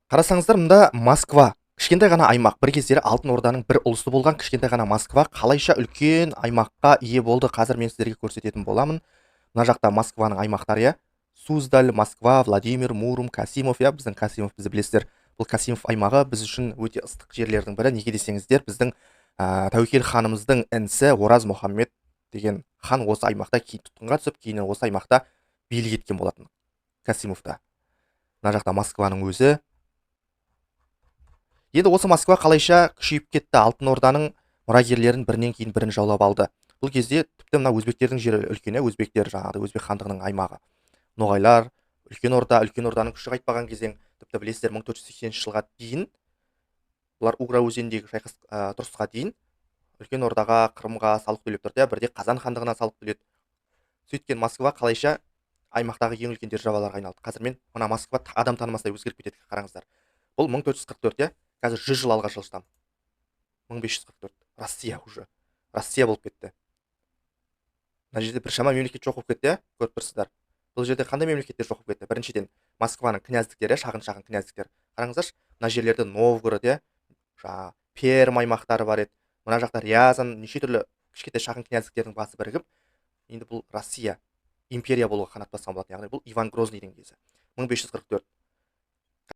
Қарасаңыздар, мында Москва кішкентай ғана аймақ. Бір кездері Алтын Орданың бір ұлысы болған кішкентай ғана Москва қалайша үлкен аймаққа ие болды, қазір мен сіздерге көрсететін боламын. Мына жақта Москваның аймақтары, иә. Суздаль, Москва, Владимир, Муром, Касимов, иә, біздің Касимов, бізді білесіздер. Бұл Касимов аймағы біз үшін өте ыстық жерлердің бірі. Неге десеңіздер, біздің Тәуекел ханымыздың інісі Ораз Мұхаммед деген хан осы аймақта кейін тұтқынға түсіп, кейіннен осы аймақта билік еткен болатын Касимовта. Мына жақта Москваның өзі. Енді осы Москва қалайша күшейіп кетті, Алтын Орданың мұрагерлерін бірінен кейін бірін жаулап алды. Бұл кезде тіпті мына өзбектердің жері үлкен, өзбектер, жаңағыдай өзбек хандығының аймағы. Ноғайлар, Үлкен Орда, Үлкен Орданың күші қайтпаған кезең, тіпті білесіздер, 1480 жылға дейін бұлар Угра өзеніндегі шайқас тұрысқа дейін Үлкен Ордаға, Қырымға салық төлеп тұрды, иә, бірде Қазан хандығына салық төледі. Сөйткен Москва қалайша аймақтағы ең үлкен державаларға айналды. Қазір мен мына Москва адам танымастай өзгеріп кетеді, қараңыздар. Бұл 1444, иә, қазір 100 жыл алға жылжытамын. 1544. Россия уже. Россия болып кетті. Мына жерде біршама мемлекет жоқ болып кетті, иә, көріп тұрсыздар. Бұл жерде қандай мемлекеттер жоқ болып кетті? Біріншіден, Москваның князьдіктері, шағын-шағын князьдіктер. Қараңыздаршы, мына жерлерде Новгород, иә, жаңағы Пермь аймақтары бар еді. Мына жақта Рязань, неше түрлі кішкентай шағын князьдіктердің басы бірігіп, енді бұл Россия империя болуға қанат басқан болатын. Яғни бұл Иван Грозныйдың кезі. 1544.